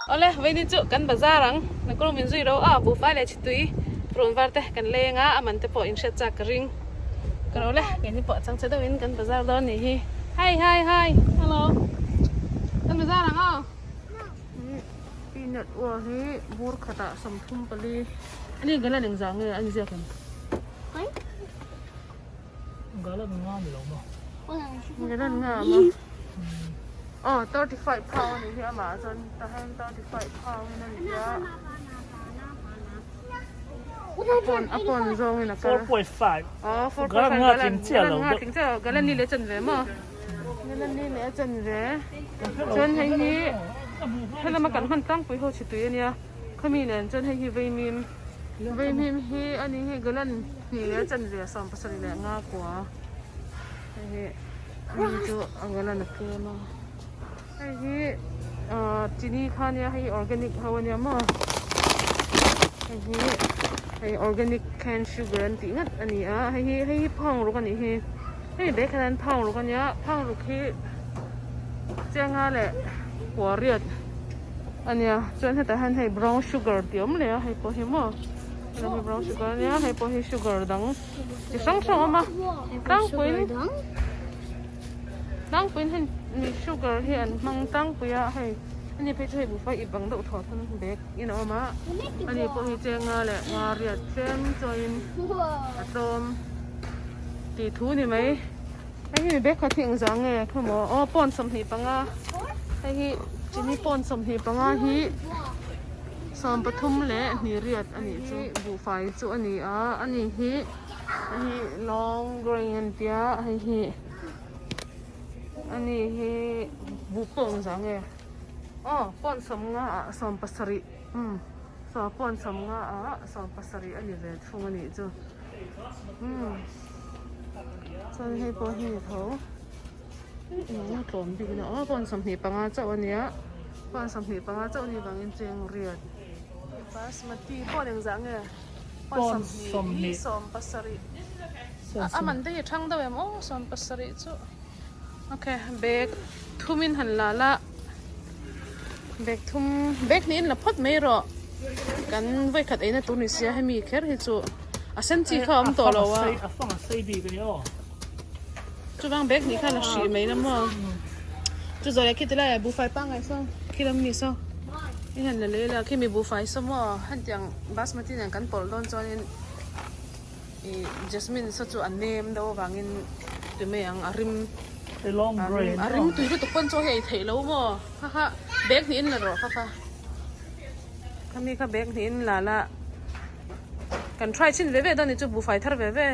Awle, vawiin chu kan bazar ang. Nakawng min zui ro a, buhfai leh chhitui purun var te kan leng a, a man te pawh inhriat chak ka ring. Ka ro le, keini pawh changchhe deuhin kan bazar dawn nih hi. Hi hi hi, hello. Kan bazar ang aw. Peanut oil hi bur khatah 34. Ani galan engzah nge a inziak em? Galan nga ni lo maw? Galan nga maw? Aw 35 pound a nih hi amah ah chuan tahan 35 pound in a ni a. A pawn a pawn zawng in a kal. 4.5. Aw 4.5 Galan nga tling chiah galan lo nga deuh. tling chiah lo galan ni leh chanve maw? Galan ni leh a chanve. Chuan hei hi helama kan hman tlangpui ho chhi tui a nia. Khami nen chuan hei hi vaimim vaimim hi a ni hi galan hnih leh a chanve 75 hei hi ani chu a galan a tlem a hei hi ahh chini kha ania hei hi organic ho ania maw hei hi hei organic cane sugar an tih ngat ani a hei hi hei hi phang ruk anih hi hemi bag hian phang ruk ania phang ruk hi chenga leh pua riat. Ania chuan hetah hian hei brown sugar tih a awm leh a hei pawh hi maw helai hi brown sugar ania hei pawh hi sugar dang chi hrang hrang a awm a tlangpuiin tlangpuiin hei sugar hi an hmang tlangpui a hei ani phei chu hei buhfai ip ang deuh thaw thun bag in a awm a ani pawh hi chenga leh nga riat tlem chawiin a tlawm tih thu ni mai hei hi bag khat hi engzah nge khawmaw aw pawn 25 hei hi chini pawn 25 hi 32 riat a nih chu buhfai chu a ni a ani hi hei hi long grain an tia hei hi ani hi buh pawh engzah nge aw pawn 50 ah 70 umm saw pawn 50 ah 70 a ni ve thung a nih chu umm chuan hei pawh hi ni tho. Eng a tlawm bik na aw pawn 25 chauh a nia pawn 25 chauh a nih vangin cheng riat basmati pawn engzah nge pawn 20 70 a man te hi a thang deuh em aw 70 chu ok bag thumin han la la bag thum bag hnihin la phawt mai rawh kan vawikhat eina tur ni sia hemi kher hi chu a sen chi kha a awm tawh lo a. Chuvang bag hnih khan a hrih mai la maw chu zawh leh khi ti laiah buhfai pangngai saw khi lam mi saw i han la lei la khi mi buhfai saw maw hetiang basmati nen kan pawlh dawn chuanin ih jasmine saw chu a nem deuh avangin ti mai ang a rim a rim tui lutuk pawn chaw hi a ei theih lo maw kha kha bag hnih in la rawh kha kha khami kha bag hnih in la la kan try chhin ve ve dawn ni chu buhfai thar ve ve.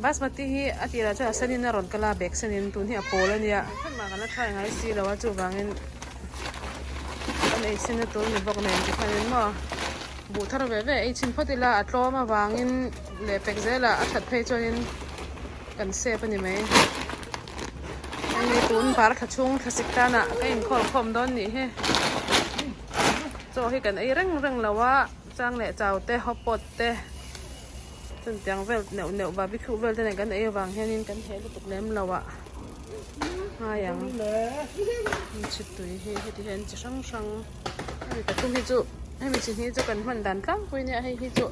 Basmati hi a tirah chuan a senin a rawn kal a, bag senin tun hi a pawl a nia. Khan mah kan la try ngai si lo a, chuvangin kan ei chhin na tur ni bawk nen tikhanin maw buh thar ve ve ei chhin phawt ila a tlawm avangin leh pek zelah a that phei chuanin kan sep a ni mai. Hei tun bar thla chhung thlasik tanah ka inkhawl khawm dawn nih hi. Chaw hi kan ei reng reng lo a, chang leh chau te hotpot te. Chutiang vel neuh neuh barbecue vel te nen kan ei avang hianin kan heh lutuk lem lo ah ngai ang chhitui hi heti hian chi hrang hrang hemi pathum hi chu hemi chi hnih chu kan hman dan tlangpui nia hei hi chu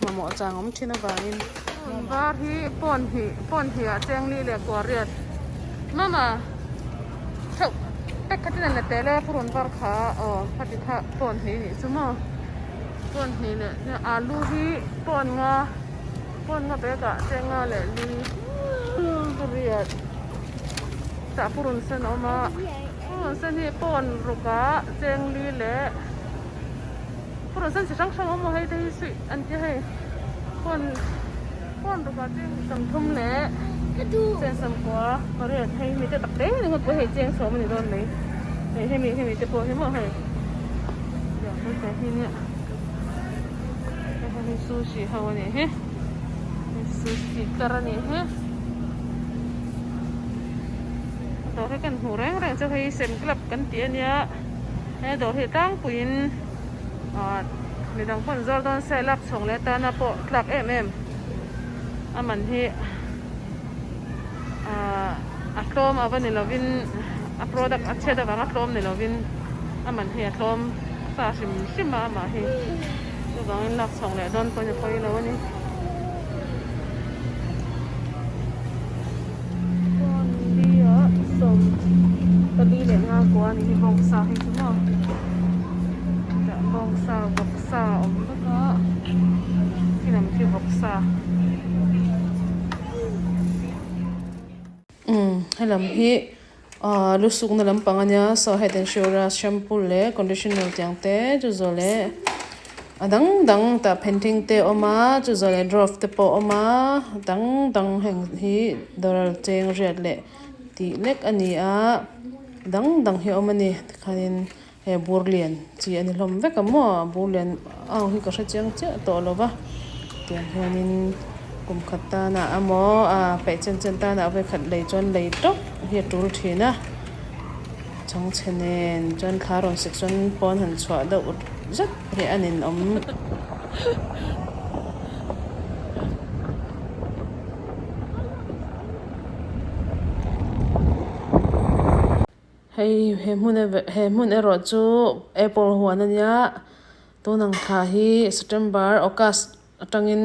mamawh chang awm thin avangin var hi pawn hnih pawn hnih ah cheng li leh kua riat mama theuh pek khatin an la tel e purun var kha aw khati kha pawn hnih nih chu maw. Pawn hnih leh alu hi pawn nga pawn nga bag ah chenga leh li riat tah purun sen a awm a purun sen hi pawn ruk ah cheng li leh purun sen chi hrang hrang a awm a hei te hi suih an tia hei pawn pawn ruk ah cheng 30 leh cheng 90 pariat hei mi te tak te ringawt pawh hei cheng 10 a ni dawn mai hei hemi hemi te pawh hi maw hei. Hei sushi ho a nih hi sushi tlar a nih hi dawr hi kan hmuh reng reng chu hei sem club kan tih a nia he dawr hi tlangpuiin ah midang pawn zawr dawn se lak chhawng leh atana pawh tlak em em a man hi ah a tlawm ava ni lovin a product a chhiat avanga tlawm ni lovin. A man hi a tlawm sa hrim hrim a amah hi chuvangin lak chhawk leh dawn pawhin a pawi lo a ni. Pawn li ah sawm pali leh nga kua a ni hi bawngsa hi chu maw chutah bawngsa vawksa a awm vek a khi lam khi vawksa. Umm helam hi ahh lu sukna lampang a nia saw head and shoulder shampoo leh conditioner tiang te chu zawh leh a dang dang tah painting te a awm a chu zawh leh drop te pawh a awm a dang dang heng hi dawr cheng riat leh tih lek a ni a dang dang hi a awm a ni tikhanin he bur lian chi a ni hlawm vek a maw bur lian ang hi ka hre chiang chiah tawh lo va tiang hianin kum khat tanah emaw ah peih chen chen tanah vawikhat lei chuan lei tawp hi a tul thin a chhangchhe nen chuan thla rawn sik chuan pawn han chhuah deuh zet hi a ninawm. Hei he hmun he hmun erawh chu apple huan a nia tun ang thla hi september august atangin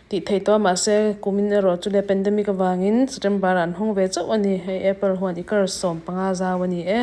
tih theih tawh a mahse kumin erawh chu le pandemic avangin september ah an hawng ve chauh a ni hei apple huan acre 15 zau a ni e.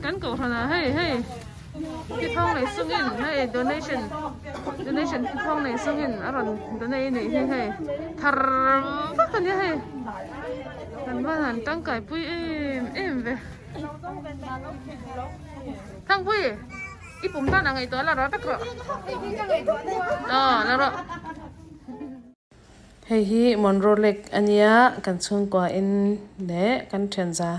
Kan kohhran ah hei hei thi thawng nei sungin hei donation donation thi thawng nei sungin a rawn donate a nih hi hei thar vak a nia hei kan van han tangkai pui em em ve Thangpui i pum tan a ngaihtuah la rawh vek rawh aw la rawh. Hei hi Monroe Lake a nia, kan chhungkua in leh kan thianza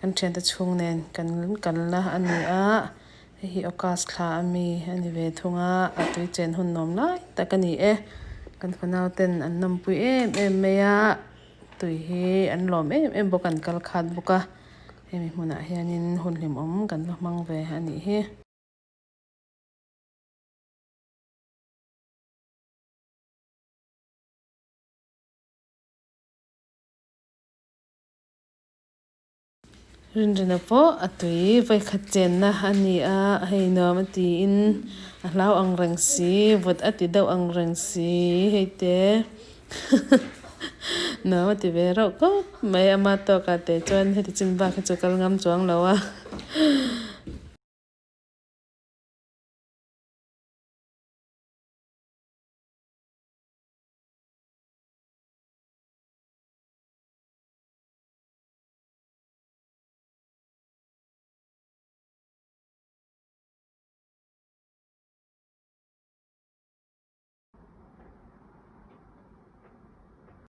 kan thiante chhung nen kan kalna a ni a, hei hi August thla a mi a ni ve thung a, a tui chen hun nuam lai tak a ni e, kan fanau ten an nawmpui em em mai a, tui hi an lawm em em bawk an kal khat bawk a, hemi hmunah hianin hun hlimawm kan va hmang ve a nih hi. Rinrina pawh a tui vawikhat chenna a ni a, hei nuam a tiin a hlau ang reng si, vawt a ti deuh ang reng si hei te nuam a ti ve reuh khawp mai ama tawkah te chuan heti chin bak hi chu kal ngam chuang lo a.